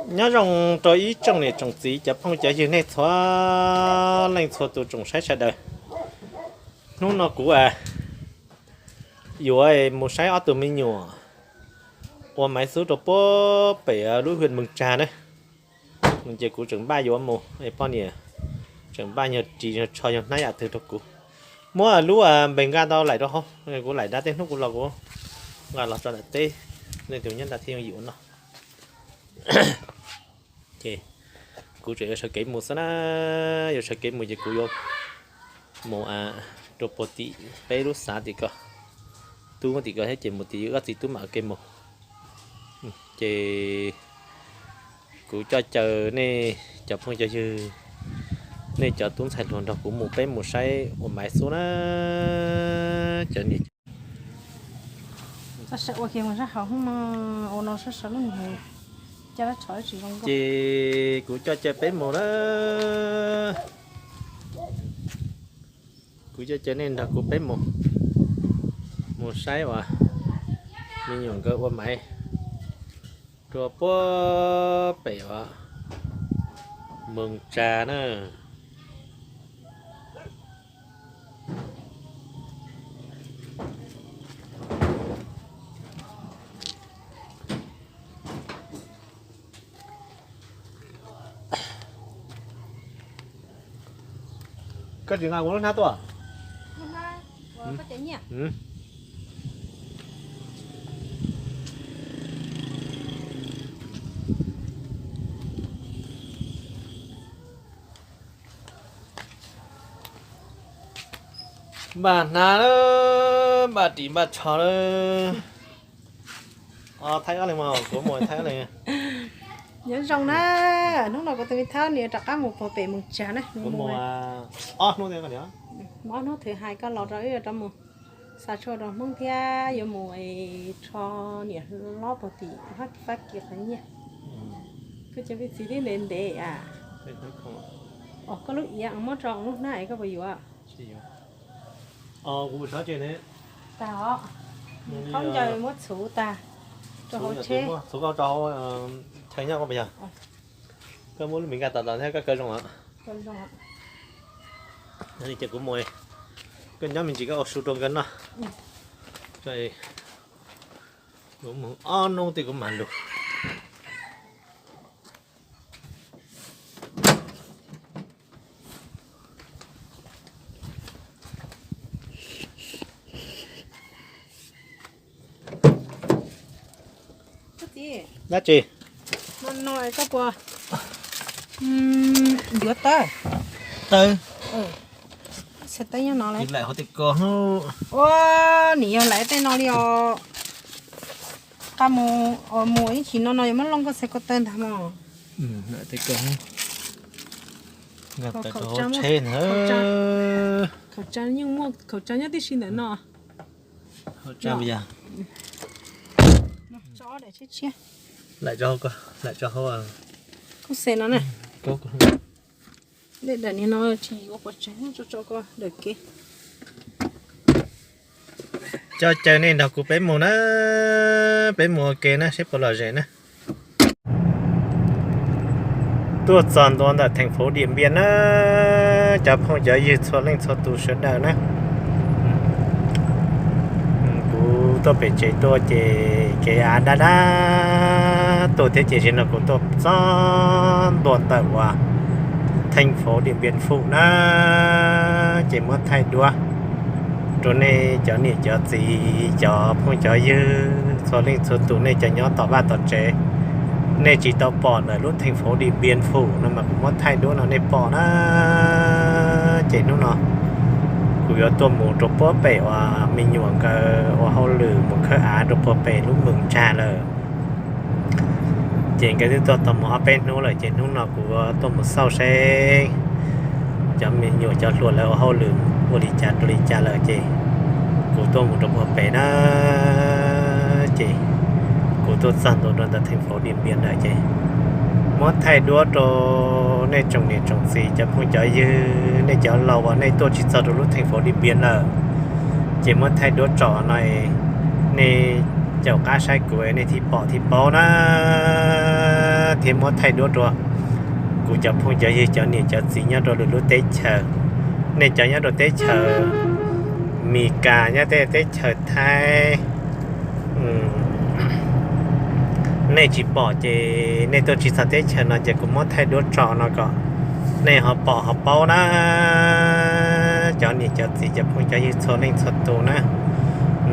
Nyob zoo rau ib tsoom niam tsoom txiv cov phooj cov ywg nej txhua leej txhua tus tsoom saib sawv daws. Hnub no kuv yuav mus saib ob tug me nyuam ua maiv xub rau puag pem lub hwj Mees Tsag na. Ces kuv tseem npaj yuav mus, poj niam tseem npaj nyuag ris nyuag tsho nyuag hnab yam twg rau kuv. Muab lub npe nqa tau laim rau hauv, kuv laim dab tej hnub kuv los kuv nqa los tso nram teb, nej tus nyob nram thiaj yuav ua noj. Ces kuv tseem yuav sawv kev mus xwb na, yuav sawv kev mus ces kuv yuav mus rau puag tim peb lub xav tim ko, tub tim ko thiab ces mus tim koj txiv tub mam ua ke mus. Ces kuv coj caw nej cov phooj cov ywg, nej cov tub ntxhais hluas nrog kuv mus peb mus saib ua maiv xub na. Cov niam ces kuv coj caw peb mus na. Kuv coj caw nej nrog kuv peb mus, mus saib uas me nyuam nkawd ua maiv rau puag pem uas Mees Tsag na. Koj tsis nqa kuv lub hnab tuaj? Npaj hnab lawm, npaj ris npaj tsho lawm. Thaij ob leeg mas, kuv mus thaij ob leeg. Nyob zoo na, hnub no kuv tus me thaub nws rov qab mus puag pem Mees Tsag na. Kuv mus ob hnub, mus ob hnub twg hais koj los rau wb rov mus xa tshuaj rau Hmoob thiab yuav mus rho niam hlob puag tim Fab Kis qhov nyiaj. Koj cov me txiv twb ntev ntev a. Os, koj lub iav muab rau lub hnab es koj puas yuav? Tag os, khaub ncaws muab txhuv tag rau hauv tsheb. Txhuv koj rau hauv chaw nyob koj puas yog? Koj muab lub me nqa tom los thiab koj kaw zoo os. Ces kuv mus, koj nyob me ntsis koj ua su rau nkawd noj. Kuv mus ob hnub twg kuv mam lug. Dab tsi? Koj puas yuav tawb? Tawb. Tawb nyob no lawm. Ua, nim yog lawv tej no li os. Qab mus, mus ib chim no no yuav muab looj koj txhais ko taw ntag mog. Khaum tsa yeej muaj khaum tsa nyob tib si ntawm no. Koj xes no na. Dej daim niag no tsis yuav pov tseg, tso tso ko daim kev. Coj caw nej nrog kuv peb mus na, peb mus ua ke na seb puas lom zem na. Tuaj txog ntua ntawm theem fauv Diam Npiam na, cov phooj cov ywg txhua leej txhua tus sawv daws na. Kuv tuaj pem tsev tuaj ces kev av dab dab tuaj thiab ces zaum no kuv tuaj txog ntua ntawm uas theem fauv Diam Npiam Fum na, ces muab thaij duab rau nej cov niam cov txiv cov phooj cov ywg txhua leej txhua tus, nej cov nyob tom vaj tom tsev, nej tsis tau pom ntawm lub theem fauv Diam Npiam Fum no mas kuv muab thaij duab no nej pom na. Ces hnub no kuv yuav tuaj mus rau puag pem uas me nyuam nkawd ua hauj lwm mus khawb av rau puag pem lub Mees Tsag lawm. Ces nkawd twb tuaj tau mus ob peb hnub lawm ces hnub no kuv tuaj mus xauj seb cov me nyuam cov hluas lawv ua hauj lwm ua li cas rau li cas lawm ces kuv tuaj mus rau puag pem na. Ces kuv tuaj txog ntua rau ntawm theem fauv Diam Npiam ntawm ces muab thaij duab rau nej tsoom niam tsoom txiv cov phooj cov ywg, nej cov laus uas nej tuaj tsis txog rau lub theem fauv Diam Npiam lawm, ces muab thaij duab tsom no nej caum qab saib kuv nej thiaj pom thiaj paub na. thiab muab thaij duab rau kuv cov phooj cov ywg cov niam cov txiv nyob rau lwm lub teb chaws. Nej cov nyob rau teb chaws Mis Kas, nyob tej teb chaws Thaib, nej tsis pom ces nej tuaj tsis txog teb chaws no ces kuv muab thaij duab tso no kom nej ho pom ho paub na. Cov niam cov txiv cov phooj cov ywg txhua leej txhua tus na,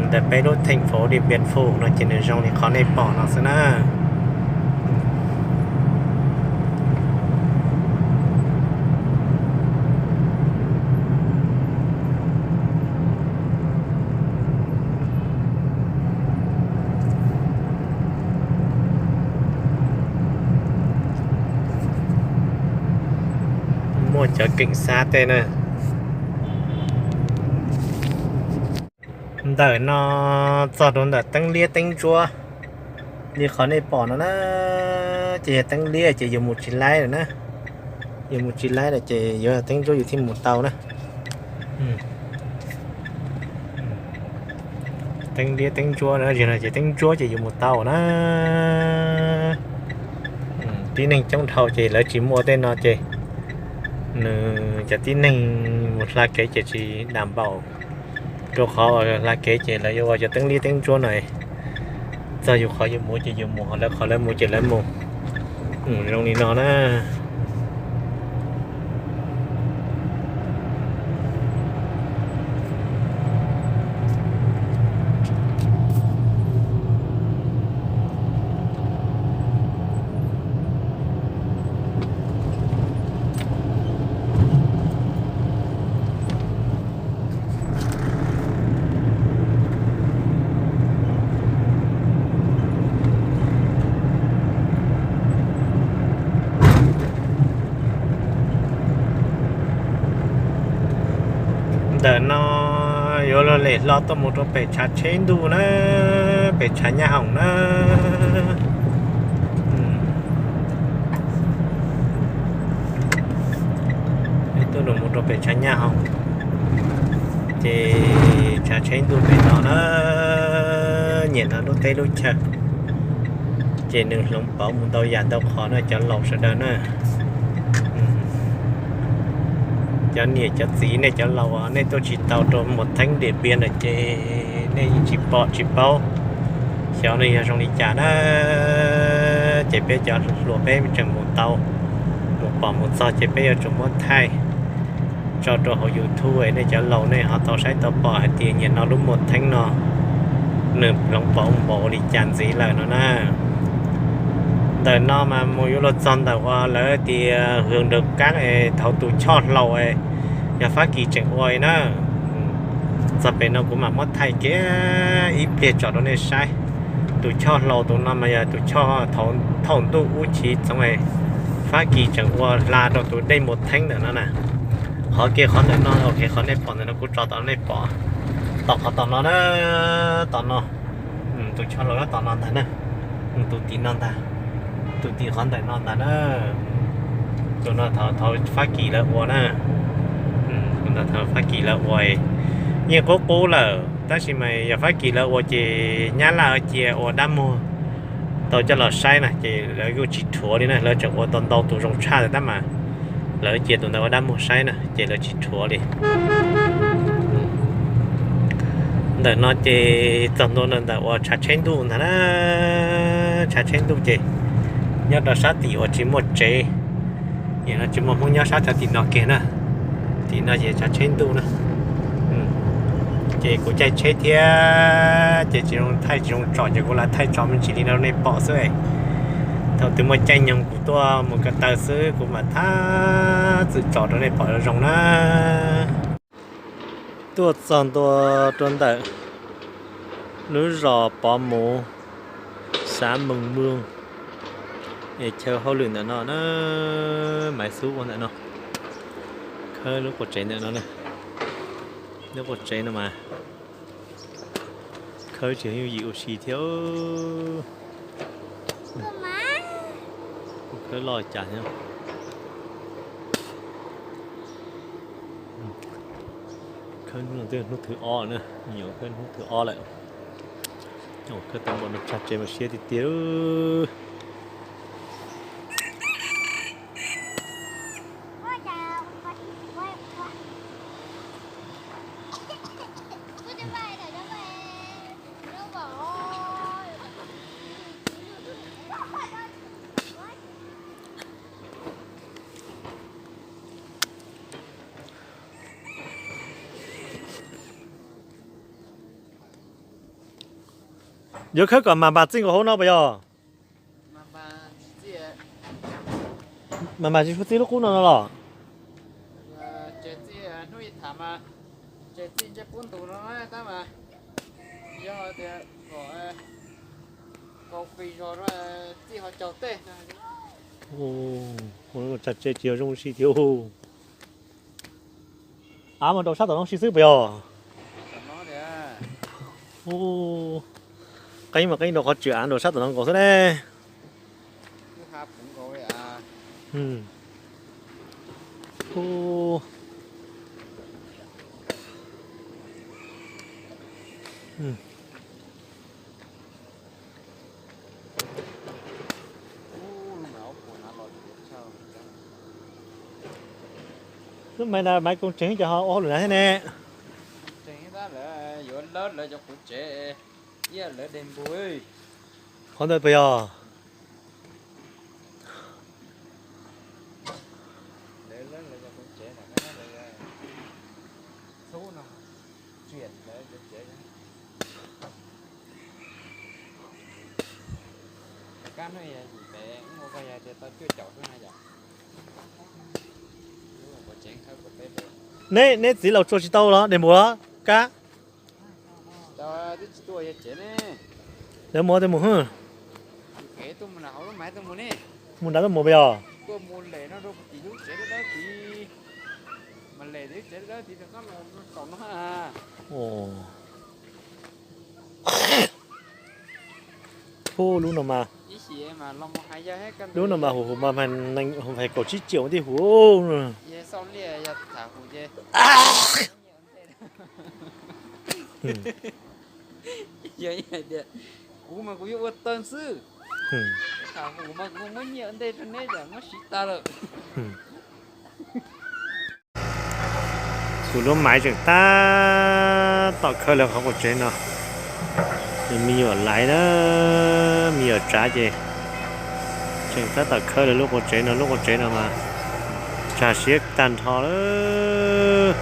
ntawm peb lub theej fauv Diam Npias Fus no ces nws zoo li qhov nej pom no xwb na. Muaj cov keem xab tej na. Ntawm no txog rau ntawm teeb liab teeb ntsuab li qhov nej pom no na, ces yog teeb liab ces yus mus tsis laib lawm na, yus mus tsis laib lawm ces yog teeb ntsuab yus thiaj mus tau na. Teeb liab teeb ntsuab no ces teeb ntsuab ces yus mus tau na. Tib neeg coob dhau ces lawv tsis muaj tej no ces nws cov tib neeg mus hla kev ces tsis dam npaum, rau qhov hla kev ces lawv yuav ua cov teeb liab teeb ntsuab no, txog yus qhov yus mus ces yus mus, ho lawv qhov lawv mus ces lawv mus. Zoo li no na. Ntawm no yuav luag lem hlo tuaj mus rau pem tshav tsheb ntuj na, pem tshav nyab hoom na. Tuaj mus rau pem tshav nyab hoom, ces tshav tsheb ntuj pem no na, nyiam no lub teb lub chaw, ces nws hloov pauv mus ntau yam ntau qhov na cov laus sawv daws na. Cov niam cov txiv nej cov laus nej tuaj tsis tau rau Muas Theeb Diam Npias lawm ces nej yeej tsis pom tsis paub xyov nws yog zoo li cas na. Ces peb cov hluas peb tseem mus tau, mus pom mus txog ces peb yuav tsum muab thaij tso rau hauv YouTube es nej cov laus nej ho tau saib tau pom hais tias nyiam no lub Muas Theeb no nws hloov pauv npaum ua li cas ntxiv lawm no na. Ntawm no mas mus yuav luag txog ntawm uas lawv tias hwm nraws kab es thaum tus choj hlau es yog Fab Kis tseem ua na. Txog pem no kuv mam muab thaij kiag ib pliag tso rau nej saib. Tus choj hlau tus no mas yog tus choj thaum ntuj ub chiv txoov es Fab Kis tseem ua hla rau tus dej Muas Theeb ntawm no na. Qhov kiag qhov ntawm no, ok, qhov nej pom ntawm no kuv tso tom nej pom, tom qhov tom no na, tom no, tus choj hlau nyob tom no ntag na, tus tim no ntag, tus tim qhov ntawm no ntag na. Tus no thaum Fab Kis lawv ua na, tus no thaum Fab Kis lawv ua, yeej qub qub lawm tab sis mas yog Fab Kis lawv ua ces Nyab Laj cia ua dab muag tau coj los saib na ces lawv kuj tsis rhuav li na, lawv tseem ua tau ntau tus zoo tshaj tab mas lawv cia tus ntawd ua dab muag saib na ces lawv tsis rhuav li. Ntawm no ces txog ntua ntawm uas tshav tsheb ntuj ntag na, tshav tsheb ntuj ces nyob rau sab tim uas tsis muaj tsev, no tsis muaj Hmoob nyob sab cov tim no kiag na. Tim no ces tshav tsheb ntuj na. Ces kuv caij tsheb thiab ces tsis zoo thaij tsis zoo tsom ces kuv lam thaij tso me ntsis li no rau nej pom xwb. Thaum twg muaj caij nyoog kuv tuaj mus ko taw xwb kuv mam thab txwm tsom rau nej pom zoo na. Tuaj txog ntua rau ntawm lub zos Pov Muv, xav Mees Mws, es chaw hauj lwm ntawm no na, Maiv Xub ua ntawm no, khawb lub qua tsev ntawm no, lub qua tsev no mas khawb tsis yooj yim ua si thiab. Khawb loj cas thiab. Khawb hnub no twb hnub thib ob na, nyuam khawb hnub thib ob lawm. Khawb tau npaum no tsag tsev mas siab tiag tiag. Yuav khawb kom mas mas txij nkaus hauv no puas yog? Mas mas tsis txij lub qub no no los? Tsa tse tsis yog zoo si thiab. Av mas rau sab tom no si xwb puas yog? Qeeb mas qeeb rau qhov tswm av rau sab tom no nkaus xwb ne. Lub maiv na maiv koom tseem cov ho ua hauj lwm na thiab ne. Qhov ntawd puas yog? Neb, neb txiv laus tsuag tsis tau los dej npua los kab? Lawv mus twb mus hwj. Mus nrad tuaj mus puas yog? Pub lub no mas, lub no mas huv huv mas hais kaum tsib tsiam ua tib huv. Kuv mas kuv yuav ua tawg xwb. Tham hum mas kuv muab nyiaj ua ntej rau neb, muab siv tag lawm. Tus lub maiv tseem tab tom khawb lawv qhov quav tsev no. Me nyuam laiv na, me nyuam tsav ces tseem tab tom khawb lawv lub quav tsev no. Lub quav tsev no mas tsag siab tag nrho lawm.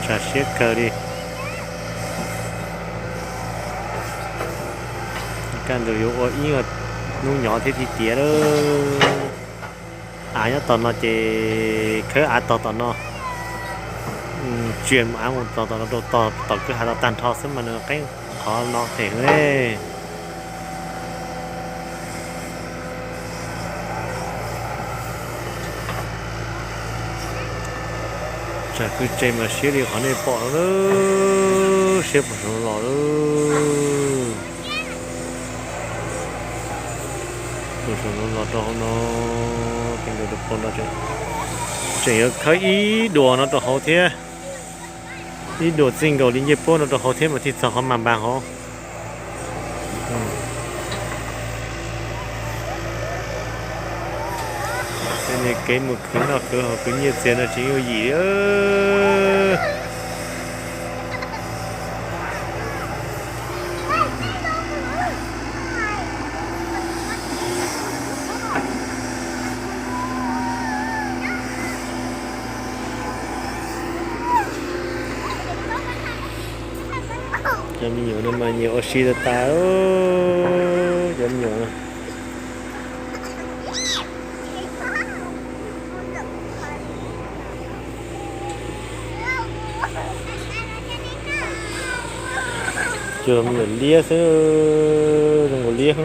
Tsag siab kawg li. Kaj ntug yuav ua ib hnub nyob thiab tiag tiag lawm. Av nyob tom no ces khawb av tog tom no, tsia av mus tog tom no rau tom kwj ha tag nrho xwb mas nws qeeb qhov no phem heev ne. Tsam kwj tse mas siab li qhov nej pom no lawm, siab puag saum no los lawm. Puag saum no los rau hauv no, tseem yuav khawb ib duas no rau hauv thiab. Ib duas txij nkaus li ncej puab no rau hauv thiab mas thiaj txog qhov mas npas hauv. Tej niag kev mus khwv noj khwv haus khwv nyiaj txiag no tseem yuav yim. Cov me nyuam no mas nyias ua si tas tas, cov me nyuam no. Cov me nyuam liab xwb, zoo nkaus liab.